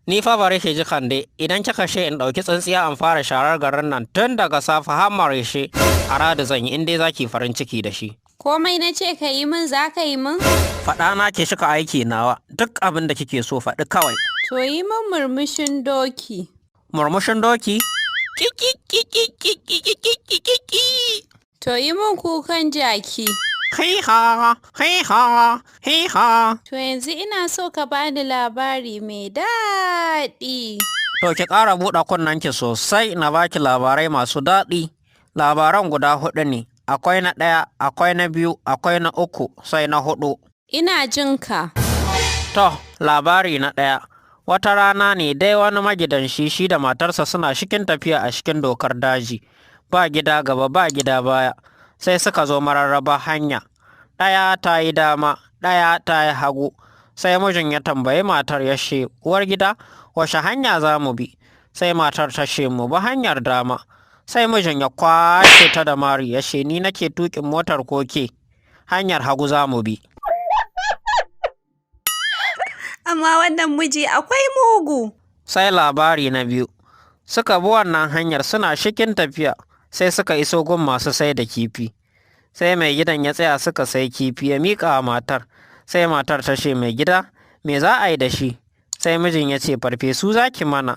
Ni fa bari ki ji, Kande, idan kika she in ɗauki tsintsiya in fara sharar garin nan tun daga safe har maraice, a rada zan yi in dai zaki farin ciki da shi. Komai na ce ka yi min, za ka yi min? Faɗa na ke shika aiki nawa, duk abin da kike so faɗi kawai. To, yi min murmushin doki. Murmushin doki? Kiki. To, yi min kukan jaki. Hi ha, hi ha, hi ha. To, yanzu ina so ka bani labari mai daɗi. To, ki ƙara buɗe kunnenki sosai na baki labarai masu daɗi. Labaran guda huɗu ne. Akwai na ɗaya, akwai na biyu, akwai na uku, sai na huɗu. Ina jin ka. To, labari na ɗaya. Wata rana ne dai wani magidanci shi da matarsa suna cikin tafiya a cikin dokar daji. Ba gida gaba, ba gida baya. Sai suka zo mararraba hanya. Ɗaya ta yi dama, ɗaya ta yi hagu. Sai mijin ya tambayi matar ya ce, "Uwar gida, wace hanya za mu bi?" Sai matar ta ce, "Mu bi hanyar dama." Sai mijin ya kwashe ta da mari ya ce, "Ni nake tuƙin motar koke, hanyar hagu za mu bi." Amma wannan miji akwai mugu. Sai labari na biyu. Suka bi wannan hanyar suna cikin tafiya, sai suka iso gun masu sai da kifi. Sai mai gidan ya tsaya suka sai kifi ya miƙa wa matar. Sai matar ta ce, "Mai gida, me za a yi da shi?" Sai mijin ya ce, "Farfesu za ki mana."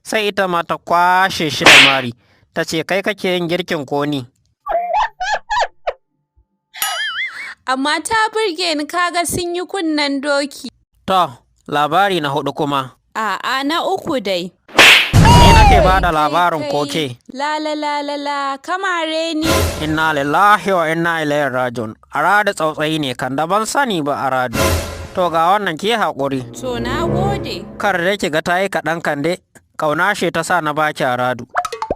Sai ita ma ta kwashe shi da mari. Ta ce, "Kai kake yin girkin ko ni?" Amma ta burge ni, kaga sun yi kunnen doki. To, labari na huɗu kuma. A'a, na uku dai. Ni nake ba da labarin koke. La la la la la, kamare ni. Inna lillahi wa inna ilaihi rajiun. Aradu tsautsayi ne kan da ban sani ba, Aradu. To, ga wannan, ki haƙuri. To, na gode. Kar dai ki ga ta yi kaɗan, Kande, ƙauna ce ta sa na baki, Aradu.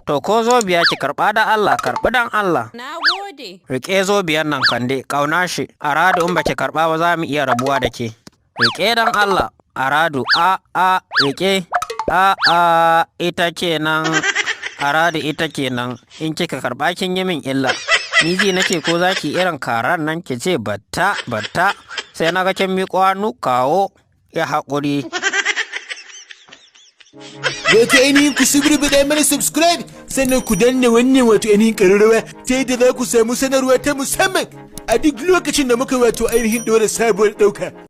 To, ko zobiya ki karɓa da Allah, karɓi dan Allah. Na gode. Riƙe zobiyan nan, Kande, ƙauna shi. Aradu, in baki karɓa ba za mu iya rabuwa da ke. Riƙe dan Allah, Aradu, a a riƙe. A a ita kenan. Aradu, ita kenan. In kika karɓa kin yi min illa. Ni ji nake ko zaki irin karan nan ki ce batta batta. Sai na ga kin miƙo hannu, kawo, ya haƙuri. Wato ainihin ku suburbuɗa mana subscribe, sannan ku danna wannan wato ainihin ƙararrawa ta yadda za ku samu sanarwa ta musamman a duk lokacin da muka wato ainihin ɗora sabuwar ɗauka.